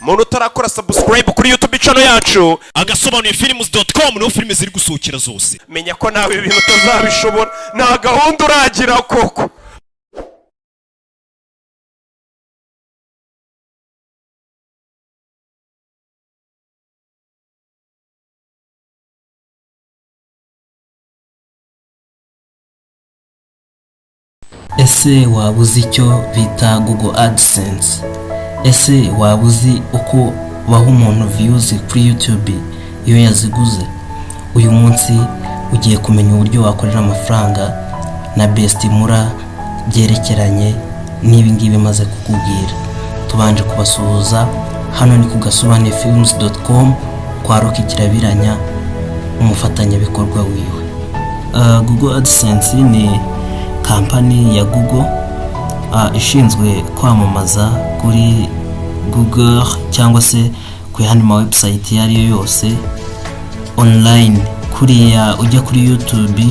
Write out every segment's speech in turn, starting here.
Muntu utarakora subscribe kuri YouTube channel yacu Agasobanuye films.com, niho filime ziri gusohokera zose. Menya ko nawe ibintu utazabishobora, nta gahunda uragira koko. Ese waba uzi icyo bita Google AdSense? Ese waba uzi uko baha umuntu views kuri YouTube iyo yaziguze? Uyu munsi ugiye kumenya uburyo wakorera amafaranga na Best Mura byerekeranye n'ibi ngibi maze kukubwira. Tubanje kubasuhuza, hano ni ku gasobanuyefilms.com kwa Rocky Kirabiranya, umufatanyabikorwa wiwe. Google AdSense ni kampani ya Google ishinzwe kwamamaza kuri Google cyangwa se ku yandi ma website iyo ari yo yose online. Kuriya ujya kuri YouTube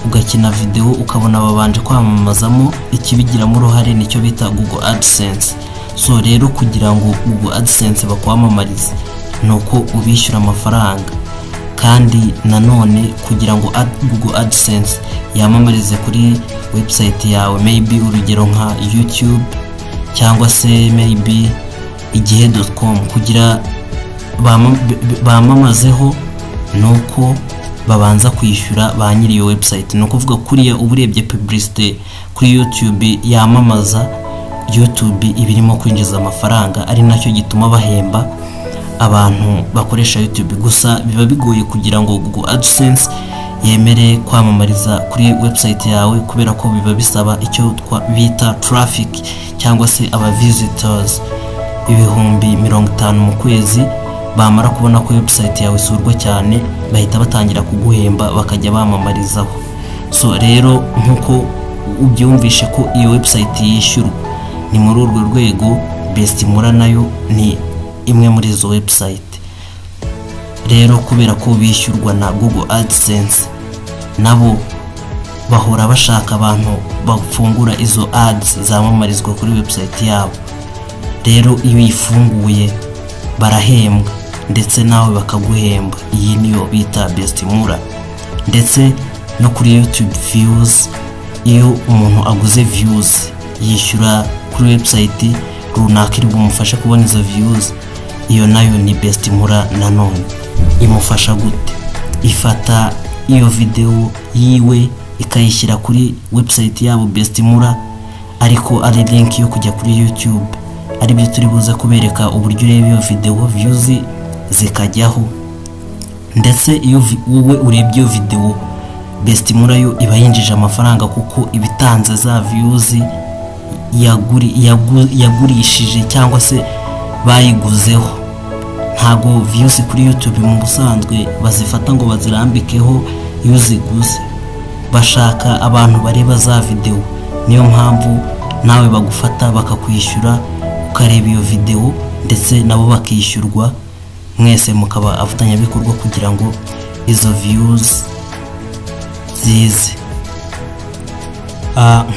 ugakina video ukabona babanje kwamamazamo, ikibigiramo uruhare nicyo bita Google AdSense. So rero, kugira ngo Google AdSense bakwamamarize ni uko ubishyura amafaranga. Kandi nanone kugira ngo Google AdSense yamamarize kuri website yawe, maybe urugero nka YouTube cyangwa se maybe igihe.com, kugira bamamazeho ni uko babanza kwishyura ba nyiri iyo website. Ni ukuvuga kuriya uba urebye publicité kuri YouTube yamamaza, YouTube iba irimo kwinjiza amafaranga, ari nacyo gituma bahemba abantu bakoresha YouTube. Gusa biba bigoye kugira ngo Google AdSense yemere kwamamariza kuri website yawe, kubera ko biba bisaba icyo bita traffic cyangwa se aba visitors 50,000 mu kwezi. Bamara kubona ko website yawe isurwa cyane, bahita batangira kuguhemba, bakajya bamamarizaho. So rero, nk'uko ubyumvishe ko iyo website yishyurwa, ni muri urwo rwego Best Mura nayo ni imwe muri izo website. Rero kubera ko bishyurwa na Google AdSense, nabo bahora bashaka abantu bafungura izo ads zamamarizwa kuri website yabo. Rero iyo uyifunguye barahembwa, ndetse nawe bakaguhemba. Iyi niyo bita Best Mura. Ndetse no kuri YouTube views, iyo umuntu aguze views yishyura kuri website runaka iri bumufashe kubona izo views, iyo nayo ni Best Mura. Nanone imufasha gute? Ifata iyo video yiwe ikayishyira kuri website yabo Best Mura, ariko ari link yo kujya kuri YouTube, aribyo turi buze kubereka uburyo ureba iyo video views zikajyaho. Ndetse iyo wowe urebye iyo video, Best Mura yo iba yinjije amafaranga, kuko iba itanze za views yagurishije cyangwa se bayiguzeho. Ntabwo views kuri YouTube mu busanzwe bazifata ngo bazirambikeho. Iyo uziguze, bashaka abantu bareba za video. Niyo mpamvu nawe bagufata bakakwishyura ukareba iyo video, ndetse nabo bakishyurwa, mwese mukaba abafatanyabikorwa kugira ngo izo views zize.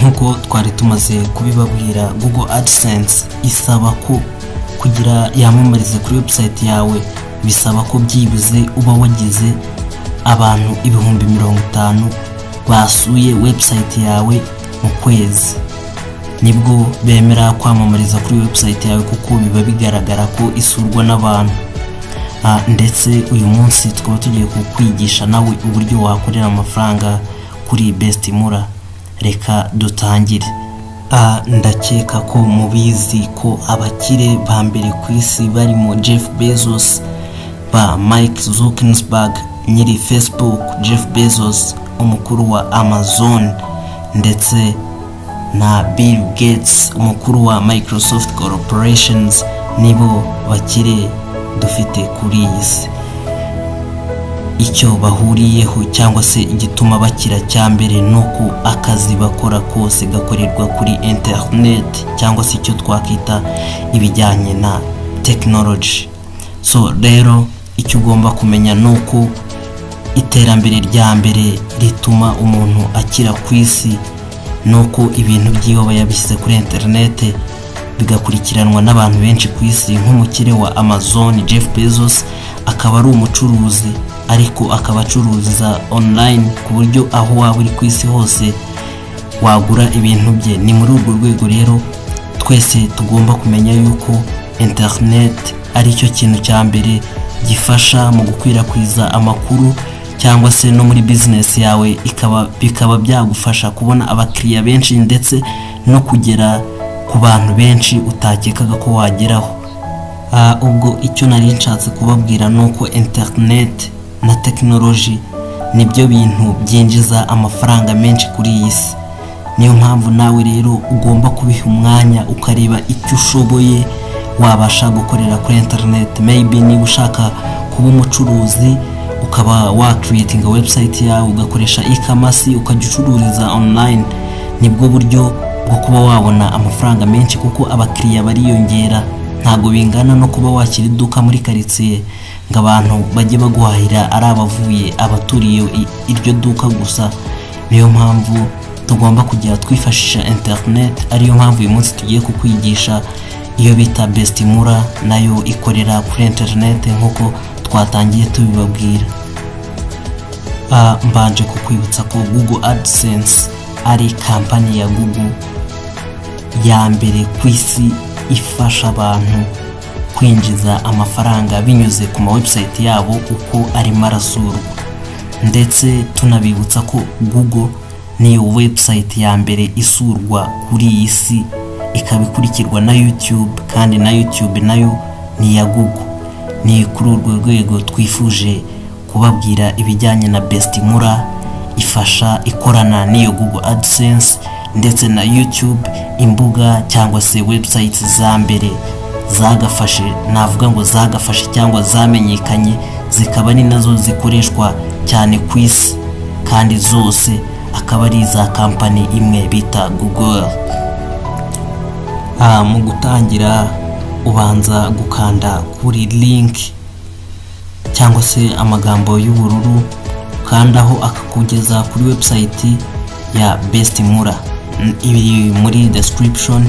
Nk'uko twari tumaze kubibabwira, Google AdSense isaba ko kugira yamamarize kuri website yawe bisaba ko byibuze uba wagize abantu 50,000 basuye website yawe mu kwezi, nibwo bemera kwamamariza kuri website yawe, kuko biba bigaragara ko isurwa n'abantu. Ndetse uyu munsi tukaba tugiye kukwigisha nawe uburyo wakorera amafaranga kuri Best Mura. Reka dutangire. Ndakeka ko mubizi ko abakire ba mbere ku isi barimo Jeff Bezos, ba Mike Zuckerberg nyiri Facebook, Jeff Bezos umukuru wa Amazon, ndetse na Bill Gates umukuru wa Microsoft Corporations, nibo bakire dufite kuri iyi si. Icyo bahuriyeho cyangwa se igituma bakira cya mbere ni uko akazi bakora kose gakorerwa kuri interineti, cyangwa se icyo twakwita ibijyanye na tekinoloji. So rero, icyo ugomba kumenya ni uko iterambere rya mbere rituma umuntu akira ku isi ni uko ibintu byiwe aba yabishyize kuri interineti. bigakurikiranwa n'abantu benshi ku isi, nk'umukire wa Amazon Jeff Bezos, akaba ari umucuruzi ariko akaba acururiza online, ku buryo aho waba uri ku isi hose wagura ibintu bye. Ni muri urwo rwego rero twese tugomba kumenya yuko internet ari cyo kintu cya mbere gifasha mu gukwirakwiza amakuru, cyangwa se no muri business yawe bikaba byagufasha kubona abakiriya benshi, ndetse no kugera ku bantu benshi utakekaga ko wageraho. Ubwo icyo nari nshatse kubabwira ni uko internet na tekinoloji nibyo bintu byinjiza amafaranga menshi kuri iyi si. Niyo mpamvu nawe rero ugomba kubiha umwanya, ukareba icyo ushoboye wabasha gukorera kuri internet. Maybe niba ushaka kuba umucuruzi, ukaba wa creatinga website yawe, ugakoresha e-commerce, ukajya ucururiza online, nibwo buryo bwo kuba wabona amafaranga menshi, kuko abakiriya bariyongera. Ntabwo bingana no kuba washyira iduka muri karitsiye ngo abantu bajye baguhahira ari abavuye abaturiye iryo duka gusa. Niyo mpamvu tugomba kujya twifashisha internet, ariyo mpamvu uyu munsi tugiye kukwigisha iyo bita Bestimura, nayo ikorera kuri internet nk'uko twatangiye tubibabwira. Mbanje kukwibutsa ko Google AdSense ari kampani ya Google ya mbere ku isi ifasha abantu kwinjiza amafaranga binyuze ku ma website yabo uko arimo arasurwa. Ndetse tunabibutsa ko Google niyo website ya mbere isurwa kuri iyi si, ikaba ikurikirwa na YouTube, kandi na YouTube nayo ni iya Google. Ni kuri urwo rwego twifuje kubabwira ibijyanye na Bestimura ifasha ikorana n'iyo Google AdSense ndetse na YouTube, imbuga cyangwa se website za mbere zagafashe, navuga ngo zagafashe cyangwa zamenyekanye, zikaba ni nazo zikoreshwa cyane ku isi, kandi zose akaba ari iza kampani imwe bita Google. Mu gutangira ubanza gukanda kuri link cyangwa se amagambo y'ubururu, ukandaho akakugeza kuri website ya Bestimura, iri muri description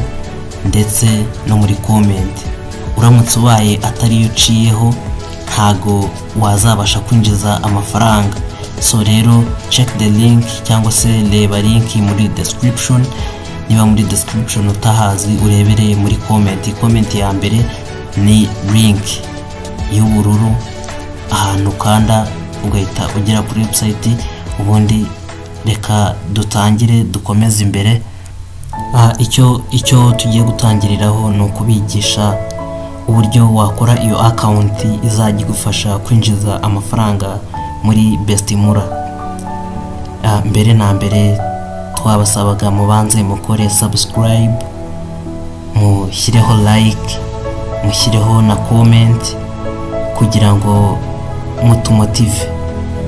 ndetse no muri comment. Uramutse ubaye atariyo uciyeho, ntago wazabasha kwinjiza amafaranga. So rero check the link cyangwa se reba link muri description. Niba muri description utahazi, urebere muri comment. Comment ya mbere ni link y'ubururu, ahantu ukanda ugahita ugera kuri website. Ubundi reka dutangire dukomeze imbere. Icyo tugiye gutangiriraho ni ukubigisha uburyo wakora iyo account izajya igufasha kwinjiza amafaranga muri Bestimura. Mbere na mbere twabasabaga mubanze mukore subscribe, mushyireho like, mushyireho na comment, kugira ngo mutumotive,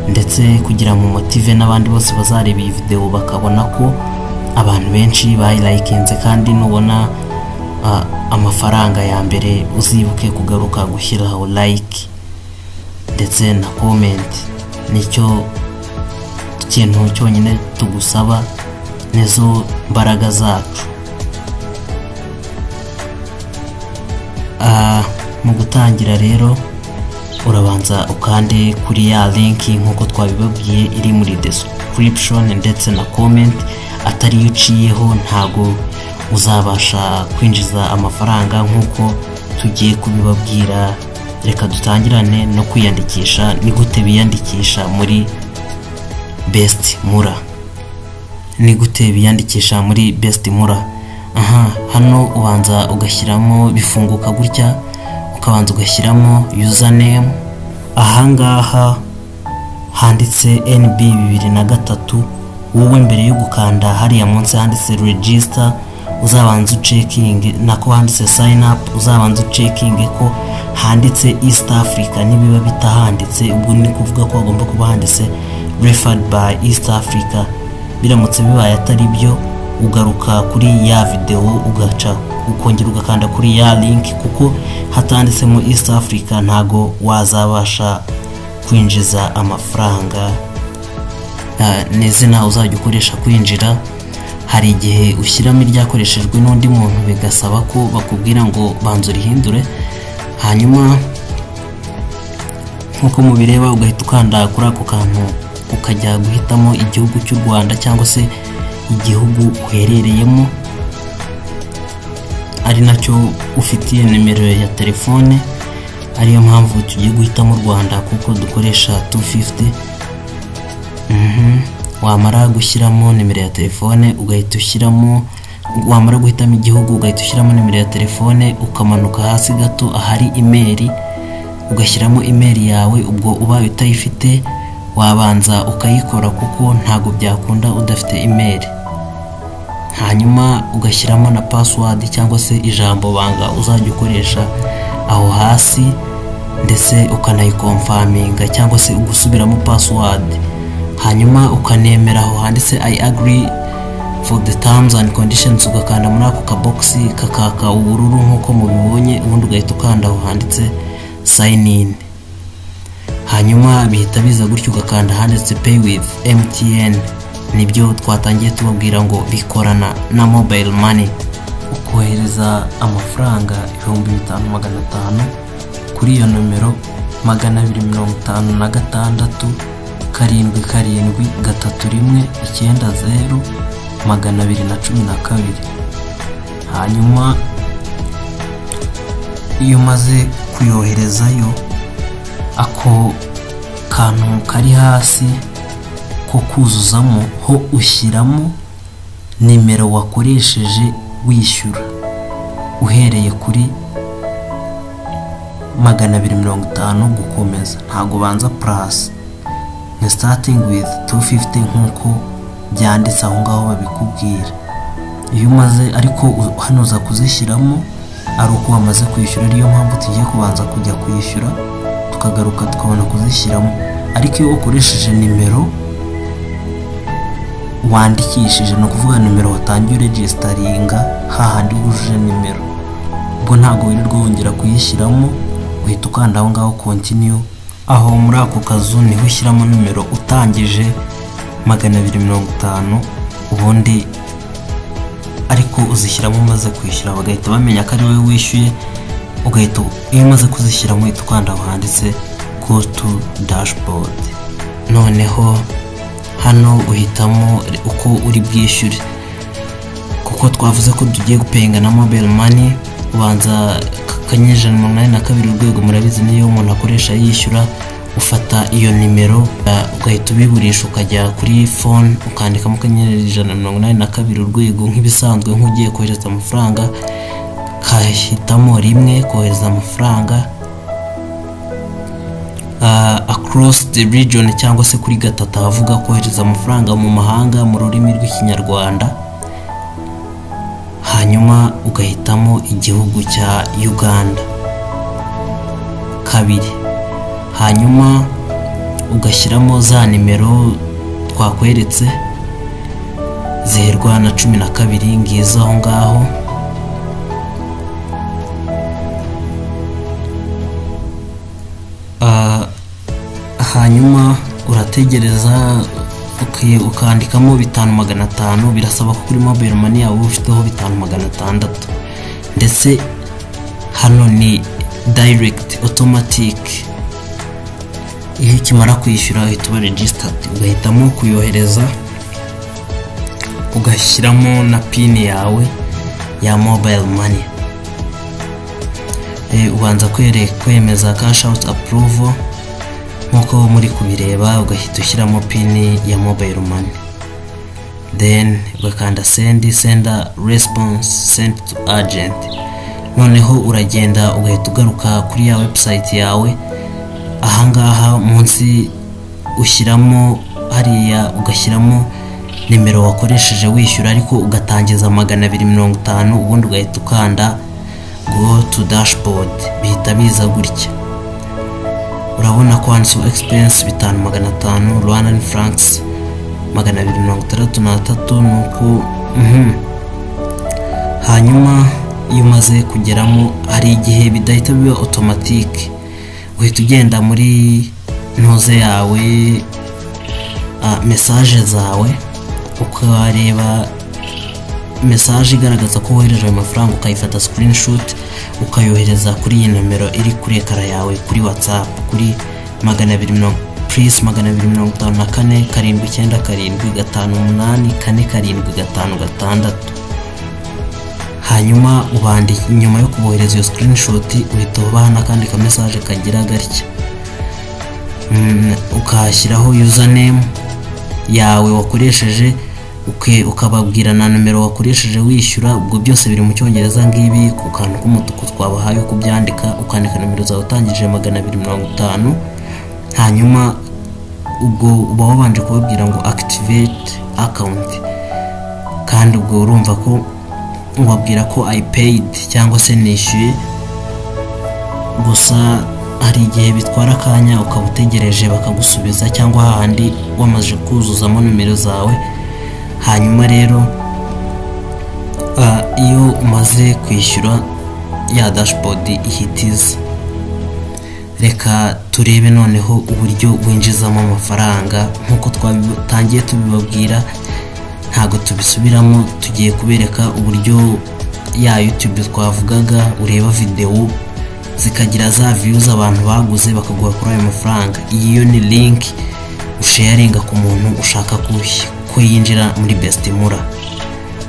ndetse kugira ngo mumotive n'abandi bose bazareba iyi video bakabona ko abantu benshi bayilikinze. Kandi nubona amafaranga ya mbere, uzibuke kugaruka gushyiraho like ndetse na comment. Nicyo kintu cyonyine tugusaba, nizo mbaraga zacu. Mu gutangira rero urabanza ukande kuri ya link nk'uko twabibabwiye iri muri description ndetse na comment. Atariyo uciyeho, ntago uzabasha kwinjiza amafaranga nk'uko tugiye kubibabwira. Reka dutangirane no kwiyandikisha. Ni gute biyandikisha muri Best Mura? Ni gute biyandikisha muri Best Mura? Aha hano ubanza ugashyiramo, bifunguka gutya, ukabanza ugashyiramo username. Ahangaha handitse NB 2003. Wowe mbere yo gukanda hariya munsi handitse register, uzabanza ucheckinge, nako handitse sign up, uzabanza ucheckinge ko handitse East Africa. Nibiba bitahanditse, ubwo ni kuvuga ko hagomba kuba handitse referred by East Africa. Biramutse bibaye atari byo, ugaruka kuri ya video, ugaca ukongera ugakanda kuri ya link, kuko hatanditsemo East Africa ntago wazabasha kwinjiza amafaranga. Ni izina uzajya ukoresha kwinjira. Hari igihe ushyiramo iryakoreshejwe n'undi muntu, bigasaba ko bakubwira ngo banza urihindure. Hanyuma nk'uko mubireba, ugahita ukanda kuri ako kantu, ukajya guhitamo igihugu cy'u Rwanda cyangwa se igihugu uherereyemo, ari nacyo ufitiye nimero ya telefone. Ariyo mpamvu tugiye guhitamo u Rwanda kuko dukoresha 250. Wamara gushyiramo nimero ya telefone, ugahita ushyiramo, wamara guhitamo igihugu, ugahita ushyiramo nimero ya telefone, ukamanuka hasi gato ahari email, ugashyiramo email yawe. Ubwo ubaye utayifite wabanza ukayikora, kuko ntabwo byakunda udafite email. Hanyuma ugashyiramo na password cyangwa se ijambo banga uzajya ukoresha aho hasi, ndetse ukanayiconfirminga cyangwa se ugusubiramo password. Hanyuma ukanemera aho handitse "I agree for the terms and conditions", ugakanda muri ako kabogisi kakaka ubururu nk'uko mubibonye, ubundi ugahita ukanda aho handitse "sign in". Hanyuma bihita biza gutyo, ugakanda ahanditse "pay with MTN". Nibyo twatangiye tubabwira ngo bikorana na mobile money. Ukohereza amafaranga 5500 kuri iyo nomero 256 77 31 90 212. Hanyuma iyo umaze kuyoherezayo, ako kantu kari hasi ko kuzuzamo ho ushyiramo nimero wakoresheje wishyura, uhereye kuri 250 gukomeza. Ntabwo ubanza plus, ni starting with 250 nk'uko byanditse aho ngaho babikubwira. Iyo umaze ariko hano uza kuzishyiramo ari uko wamaze kwishyura, ariyo mpamvu tugiye kubanza kujya kwishyura, tukagaruka tukabona kuzishyiramo. Ariko iyo ukoresheje nimero wandikishije, ni ukuvuga nimero watangiye uregisteringa hahandi wujuje nimero, ubwo ntabwo wirirwa wongera kuyishyiramo, uhita ukanda aho ngaho "continue". Aho muri ako kazu niho ushyiramo nimero utangije 250, ubundi ariko uzishyiramo umaze kwishyura, bagahita bamenya ko ari wowe wishyuye. Ugahita, iyo umaze kuzishyiramo, uhita ukanda aho handitse "go to dashboard". Noneho hano uhitamo uko uri bwishyure, kuko twavuze ko tugiye gupayinga na mobile money. Ubanza *182#, murabizi niyo umuntu akoresha yishyura. Ufata iyo nimero ugahita ubiburisha, ukajya kuri phone ukandikamo *182# nk'ibisanzwe, nk'ugiye kohereza amafaranga, kahitamo rimwe, kohereza amafaranga across the region, cyangwa se kuri gatatu ahavuga kohereza amafaranga mu mahanga mu rurimi rw'Ikinyarwanda. Hanyuma ugahitamo igihugu cya Uganda, kabiri. Hanyuma ugashyiramo za nimero twakweretse ziherwa na 12, ngizo aho ngaho. Hanyuma urategereza, ukandikamo 5500. Birasaba ko kuri mobile money yawe uba ufiteho 5600. Ndetse hano ni direct automatic, iyo ukimara kwishyura uhita uba registered, ugahitamo kuyohereza, ugashyiramo na PIN yawe ya mobile money. Ubanza kwemeza cash out approval nk'uko muri kubireba, ugahita ushyiramo PIN ya mobile money, then ugakanda send, sender response send to agent. Noneho uragenda ugahita ugaruka kuri ya website yawe. Ahangaha munsi ushyiramo, hariya ugashyiramo nimero wakoresheje wishyura, ariko ugatangiza 250, ubundi ugahita ukanda "go to dashboard". Bihita biza gutya, urabona ko handitseho expense 5500 Rwandan francs 263. Nuko Hanyuma iyo umaze kugeramo, hari igihe bidahita biba automatique, uhita ugenda muri ntuze yawe, message zawe, ukareba. message igaragaza ko wohereje ayo mafaranga, ukayifata screenshot, ukayohereza kuri iyi nomero iri kuri écran yawe kuri WhatsApp, kuri 200 +254 797 58 4756. Hanyuma ubandi nyuma yo kubohereza iyo screenshot, uhita ubaha n'akandi ka message kagira gatya, ukahashyiraho username yawe wakoresheje, ukababwira na nomero wakoresheje wishyura. Ubwo byose biri mu Cyongereza ngibi ku kantu k'umutuku twabahaye kubyandika. Ukandika nomero zawe utangije 250. Hanyuma ubwo uba wabanje kubabwira ngo "activate account", kandi ubwo urumva ko ubabwira ko "I paid" cyangwa se nishyuye. Gusa hari igihe bitwara akanya, ukaba utegereje bakagusubiza, cyangwa hahandi wamaze kuzuzamo nomero zawe. Hanyuma rero iyo umaze kwishyura, ya dashboard ihita iza. Reka turebe noneho uburyo winjizamo amafaranga. Nk'uko twatangiye tubibabwira, ntabwo tubisubiramo. Tugiye kubereka uburyo ya YouTube twavugaga, ureba videwo zikagira za views abantu baguze, bakaguha kuri ayo mafaranga. Iyi yo ni link usharinga ku muntu ushaka ko yinjira muri Bestimura.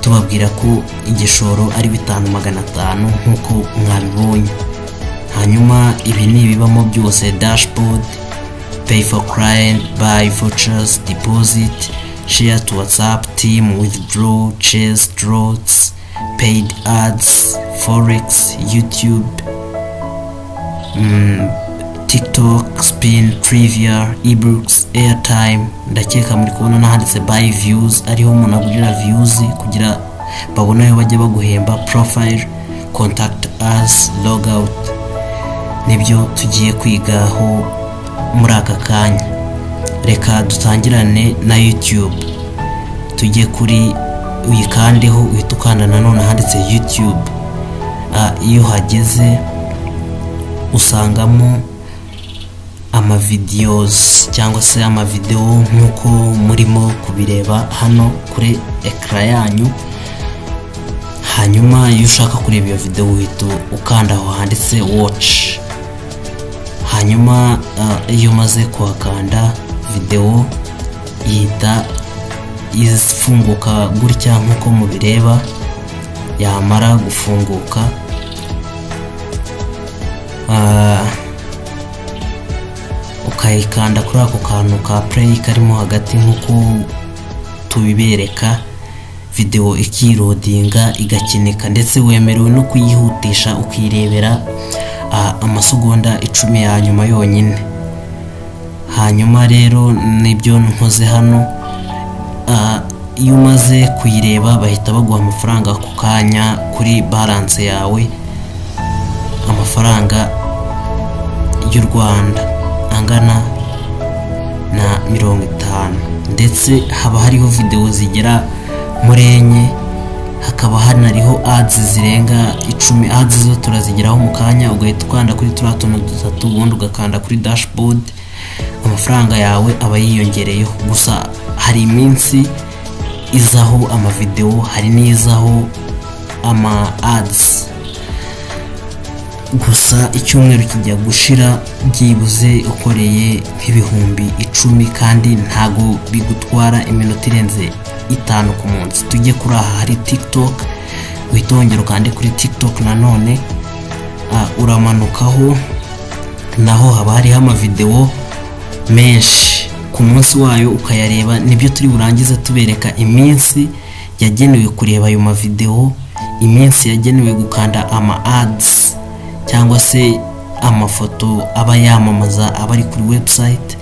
Tubabwira ko igishoro ari 5,500 nk'uko mwabibonye. Hanyuma ibi ni ibibamo byose: dashboard, pay for client, buy vouchers, deposit, share to WhatsApp team, withdraw, chase draws, paid ads, forex, YouTube, TikTok, spin, trivia, ebooks, airtime. Ndakeka muri kubona n'ahanditse buy views, ariho umuntu agurira views kugira babone ayo bajya baguhemba, profile, contact us, logout. Nibyo tugiye kwigaho muri aka kanya. Reka dutangirane na YouTube. Tujye kuri uyikandeho, uhita ukanda nanone ahanditse YouTube. Iyo uhageze usangamo amavideos cyangwa se amavidewo nk'uko murimo kubireba hano kuri écran yanyu. Hanyuma iyo ushaka kureba iyo videwo, uhita ukanda aho handitse "watch". Hanyuma iyo umaze kuhakanda, videwo ihita ifunguka gutya nk'uko mubireba. Yamara gufunguka, ukayikanda kuri ako kantu ka play karimo hagati nk'uko tubibereka, videwo ikiloadinga, igakinika. Ndetse wemerewe no kuyihutisha, ukirebera amasegonda 10 ya nyuma yonyine. Hanyuma rero nibyo nkoze hano. Iyo umaze kuyireba, bahita baguha amafaranga ako kanya kuri balance yawe, amafaranga y'u Rwanda angana na 50. Ndetse haba hariho videwo zigera muri enye, hakaba hanariho ads zirenga 10. Ads zo turazigeraho mu kanya. Ugahita ukanda kuri turiya tuntu dutatu, ubundi ugakanda kuri dashboard, amafaranga yawe aba yiyongereyeho. Gusa hari iminsi izaho amavidewo, hari n'izaho ama ads. Gusa icyumweru kijya gushira byibuze ukoreye nk'10,000, kandi ntago bigutwara iminota irenze 5 ku munsi. Tujye kuri aha hari TikTok. Uhita wongera ukande kuri TikTok nanone. Uramanukaho, naho haba hariho amavidewo menshi ku munsi wayo, ukayareba. Nibyo turi burangize tubereka iminsi yagenewe kureba ayo mavidewo, iminsi yagenewe gukanda ama ads cyangwa se amafoto aba yamamaza aba ari kuri website.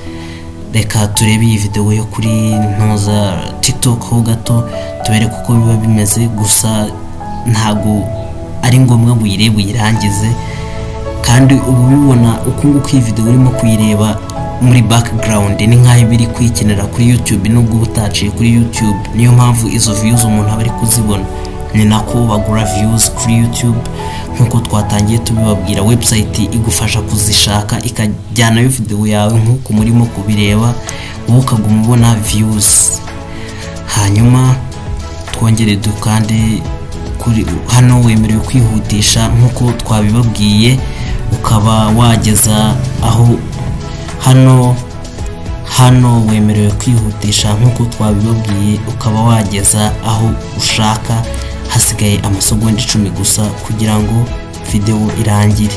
Reka turebe iyi videwo yo kuri ntuza TikTok ho gato, tubereke uko biba bimeze. Gusa ntago ari ngombwa ngo uyirebe uyirangize, kandi uba ubibona uku nguku. Iyi videwo urimo kuyireba muri background, ni nk'aho iba iri kwikinira kuri YouTube nubwo uba utaciye kuri YouTube. Niyo mpamvu izo views umuntu aba ari kuzibona. Ni nako bagura views kuri YouTube nk'uko twatangiye tubibabwira. Website igufasha kuzishaka, ikajyanayo videwo yawe nk'uko murimo kubireba, wowe ukaguma ubona views. Hanyuma Twongere dukande kuri hano. Wemerewe kwihutisha nk'uko twabibabwiye, ukaba wageza aho hano. Hano wemerewe kwihutisha nk'uko twabibabwiye, ukaba wageza aho ushaka. Hasigaye amasegonda 10 gusa kugira ngo videwo irangire.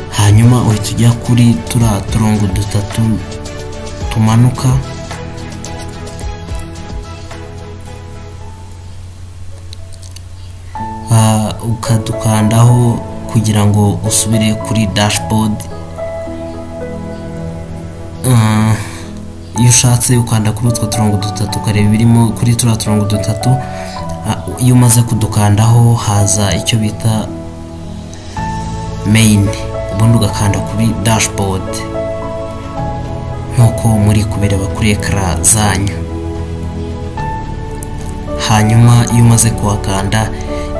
Hanyuma uhita ujya kuri turiya turongo dutatu tumanuka, ukadukandaho kugira ngo usubire kuri dashboard. Iyo ushatse ukanda kuri utwo turongo dutatu, ukareba ibirimo kuri turiya turongo dutatu. Iyo umaze kudukandaho haza icyo bita main, ubundi ugakanda kuri dashboard nk'uko muri kubireba kuri écran zanyu. Hanyuma iyo umaze kuhakanda,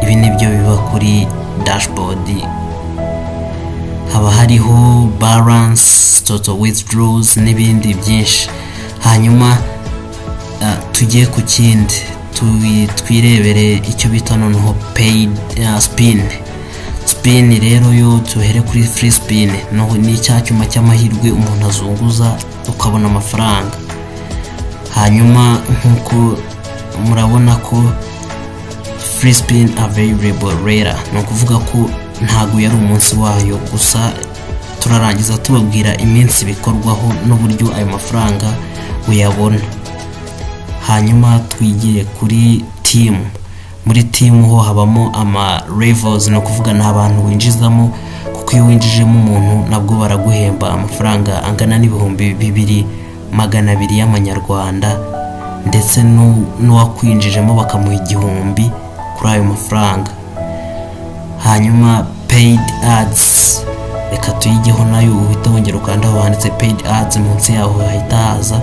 ibi nibyo biba kuri dashboard. Haba hariho balance, total withdrawals n'ibindi byinshi. Hanyuma tujye ku kindi, twirebere icyo bita noneho paid spin. Spin rero yo, tuhere kuri free spin. No, ni cya cyuma cy'amahirwe umuntu azunguza ukabona amafaranga. Hanyuma nk'uko murabona ko free spin available later, ni ukuvuga ko ntabwo yari umunsi wayo. Gusa turarangiza tubabwira iminsi bikorwaho n'uburyo ayo mafaranga uyabona. Hanyuma twigire kuri team. Muri team ho habamo ama levels, ni ukuvuga ni abantu winjizamo, kuko iyo winjijemo umuntu nabwo baraguhemba amafaranga angana n'2200 y'amanyarwanda, ndetse n'uwakwinjijemo bakamuha 1000 kuri ayo mafaranga. Hanyuma paid ads, reka tuyigeho nayo. Uhita wongera ukanda aho handitse paid ads, munsi yaho hahita haza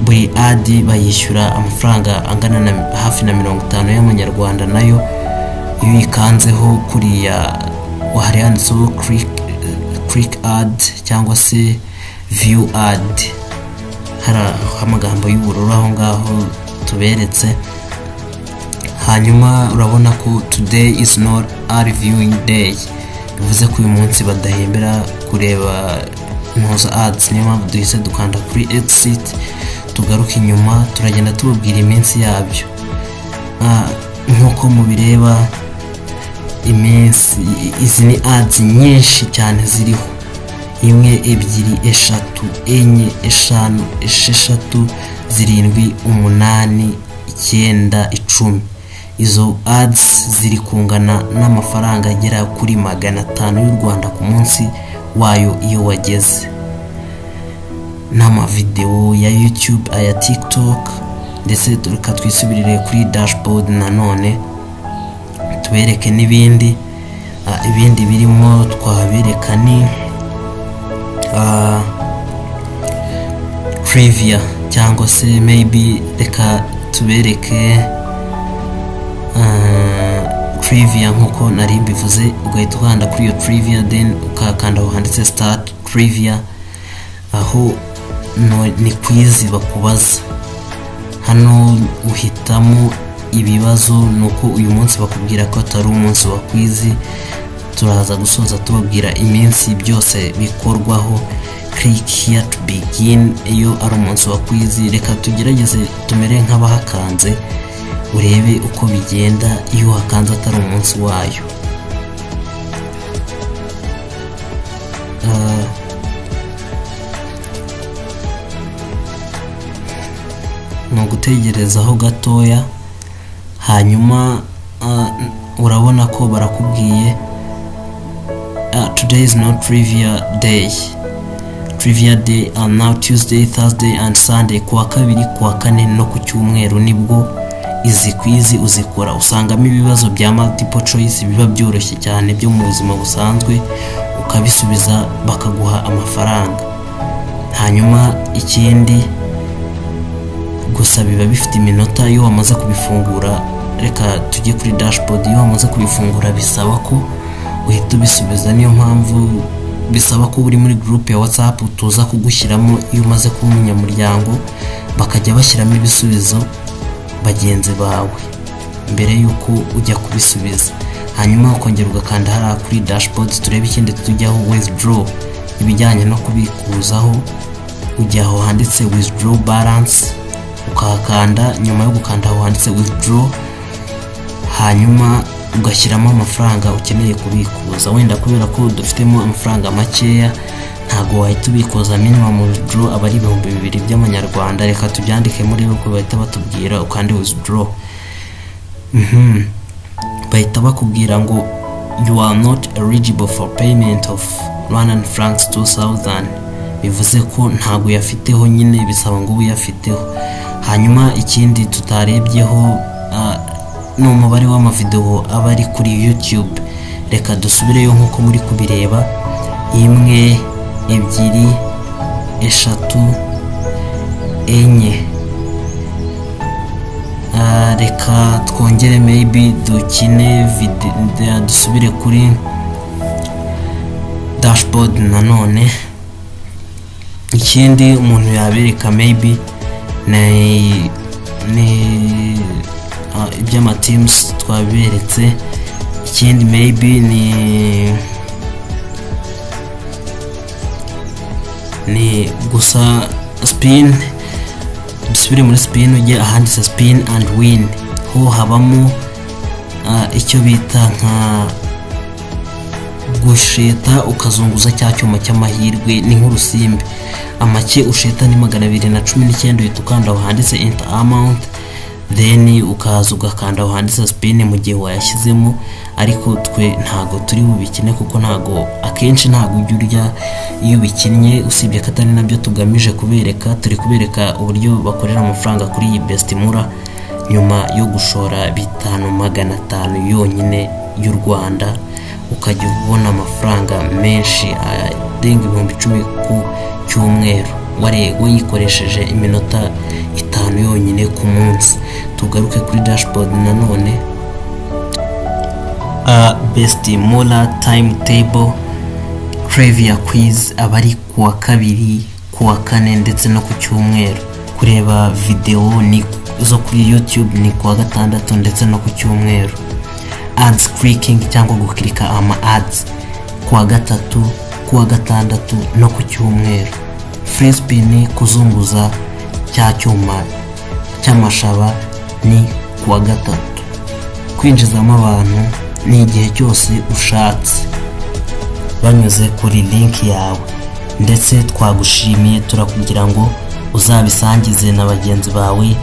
buri ad bayishyura amafaranga angana na hafi na 50 y'amanyarwanda. Nayo iyo uyikanzeho kuriya hari handitseho click ad cyangwa se view ad, hari amagambo y'ubururu aho ngaho tuberetse. Hanyuma urabona ko today is not a reviewing day, bivuze ko uyu munsi badahembera kureba ntuza ads. Niyo mpamvu duhise dukanda kuri exit, tugaruke inyuma. Turagenda tubabwira iminsi yabyo. Nk'uko mubireba, iminsi izi ni ads nyinshi cyane ziriho: imwe, ebyiri, eshatu, enye, eshanu, esheshatu, zirindwi, umunani, icyenda, 10. Izo ads ziri kungana n'amafaranga agera kuri 500 y'u Rwanda ku munsi wayo iyo wageze, n'amavidewo ya YouTube, aya TikTok. Ndetse reka twisubirire kuri dashboard nanone tubereke n'ibindi. Ibindi birimo twabereka ni trivia, cyangwa se maybe reka tubereke trivia nk'uko nari mbivuze. Ugahita ukanda kuri iyo trivia, then ukakanda aho handitse start trivia. Aho ni quiz bakubaza. Hano uhitamo ibibazo. Ni uko uyu munsi bakubwira ko atari umunsi wa quiz. Turaza gusoza tubabwira iminsi byose bikorwaho. Click here to begin iyo ari umunsi wa quiz. Reka tugerageze tumere nk'abahakanze, urebe uko bigenda iyo hakanze atari umunsi wayo. Ni ugutegerezaho gatoya. Hanyuma urabona ko barakubwiye today is not trivia day. Trivia day are now Tuesday, Thursday and Sunday. Kuwa kabiri, kuwa kane no ku cyumweru nibwo izi quiz uzikora. Usangamo ibibazo bya multiple choice biba byoroshye cyane byo mu buzima busanzwe, ukabisubiza bakaguha amafaranga. Hanyuma ikindi gusa, biba bifite iminota iyo wamaze kubifungura. Reka tujye kuri dashboard. Iyo wamaze kubifungura bisaba ko uhita ubisubiza. Niyo mpamvu bisaba ko uri muri group ya WhatsApp tuza kugushyiramo iyo umaze kuba umunyamuryango, bakajya bashyiramo ibisubizo. Bagenzi bawe mbere y'uko ujya kubisubiza. Hanyuma ukongera ugakanda hariya kuri dashboard. Turebe ikindi tujyaho, withdraw, ibijyanye no kubikuzaho. Ujya aho handitse "withdraw balance", ukahakanda. Nyuma yo gukanda aho handitse "withdraw", hanyuma ugashyiramo amafaranga ukeneye kubikuza. Wenda kubera ko dufitemo amafaranga makeya, ntabwo wahita ubikuza. Minimum withdraw aba ari 2000 by'amanyarwanda. Reka tubyandike muri uko bahita batubwira. Ukande "withdraw". Bahita bakubwira ngo "You are not eligible for payment of Rwandan francs 2000", bivuze ko ntabwo uyafiteho nyine, bisaba ngo ube uyafiteho. Hanyuma ikindi tutarebyeho ni umubare w'amavidewo aba ari kuri YouTube. Reka dusubireyo nk'uko muri kubireba: imwe, ebyiri, eshatu, enye. Reka twongere maybe dukine, dusubire kuri dashboard nanone. Ikindi umuntu yabereka maybe ni iby'amateams twaberetse. Ikindi maybe ni gusa spin. Dusubire muri spin, ujye ahanditse "spin and win". Ho habamo icyo bita nka gusheta, ukazunguza cya cyuma cy'amahirwe, ni nk'urusimbi. Amake usheta ni 219. Uhita ukanda aho handitse "enter amount", then ukaza ugakanda aho handitse "spin" mu gihe wayashyizemo. Ariko twe ntago turi bubikine kuko ntago akenshi ntago ujya urya iyo ubikinnye, usibye ko atari nabyo tugamije kubereka. Turi kubereka uburyo bakorera amafaranga kuri iyi Best Mura nyuma yo gushora 5,500 yonyine y'u Rwanda, ukajya ubona amafaranga menshi arenga 10,000 ku cyumweru, wayikoresheje iminota 5 yonyine ku munsi. Tugaruke kuri dashboard nanone. Best Mura timetable: trivia quiz aba ari ku wa kabiri, ku wa kane ndetse no ku cyumweru. Kureba videwo ni zo kuri YouTube ni ku wa gatandatu ndetse no ku cyumweru. Ads clicking cyangwa gukirika ama ads ku wa gatatu, ku wa gatandatu no ku cyumweru. Free spin, kuzunguza cya cyuma cy'amashaba, ni ku wa gatatu. Kwinjizamo abantu ni igihe cyose ushatse banyuze kuri link yawe. Ndetse twagushimiye, turakugira ngo uzabisangize na bagenzi bawe,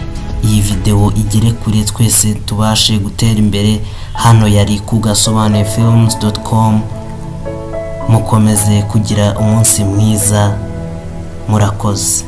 iyi videwo igere kure, twese tubashe gutera imbere. Hano yari ku gasobanuye films.com. Mukomeze kugira umunsi mwiza, murakoze.